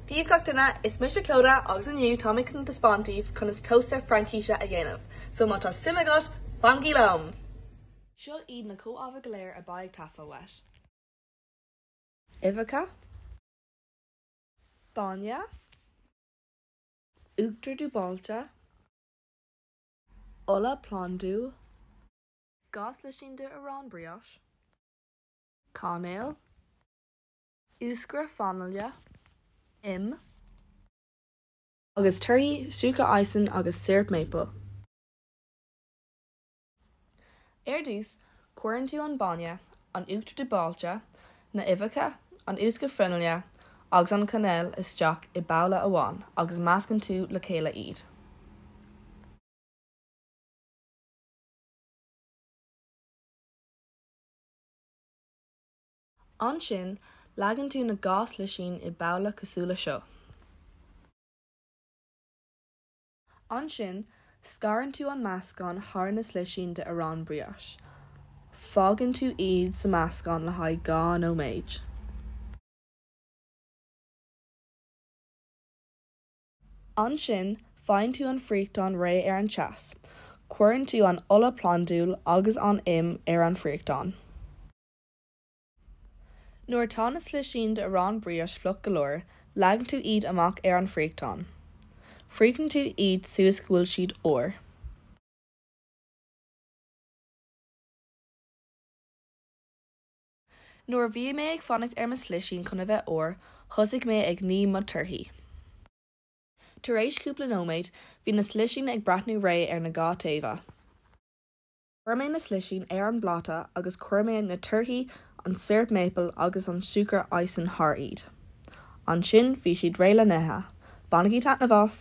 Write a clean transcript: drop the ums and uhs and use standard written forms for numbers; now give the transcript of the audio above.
Dia daoibh gach duine, is mise Clodagh agus inniu tá mé chun taispeáint daoibh conas tósta Fraincise a dhéanamh, so má tá suim agat, fanaigí liom! Seo iad na comhábhair go léir a beidh ag teastáil uait. Uibheacha. Bainne. Uachtar dúbailte. Ola plandúil. 2 slisín de arán brioche. Cainéal. Úscra fanaile, im, agus torthaí, siúcra icing agus síoróip maple. Ar dtús, cuireann tú an bainne, an uachtar dúbailte, na huibheacha, an úscra fanaile agus an cainéal isteach i mbabhla amháin agus meascann tú le chéile iad. Ansin, leagann tú na 2 slisín i mbabhla cosúil le seo. Ansin, scarann tú an meascán thar na slisín de arán brioche. Fágann tú iad sa meascán le haghaidh 2 nóiméad. Ansin, faigheann tú an friochtán réidh ar an teas. Cuireann tú an ola plandúil agus an im ar an friochtán. Nuair atá na slisín de arán brioche fliuch go leor, leagann tú iad amach ar an friochtán. Friochtann tú iad suas go bhfuil siad úr. Nuair a bhí mé ag fanacht ar mo slisín chun a bheith úr, thosaigh mé ag ní mo torthaí. Tar éis cúpla nóiméad, bhí na slisín ag breathnú réidh ar na dhá taobha. Chuir mé na slisín ar an bpláta agus chuir mé na torthaí, an síoróip maple agus an siúcra icing thar iad. Ansin bhí siad réidh le n-ithe. Bainigí taitneamh as!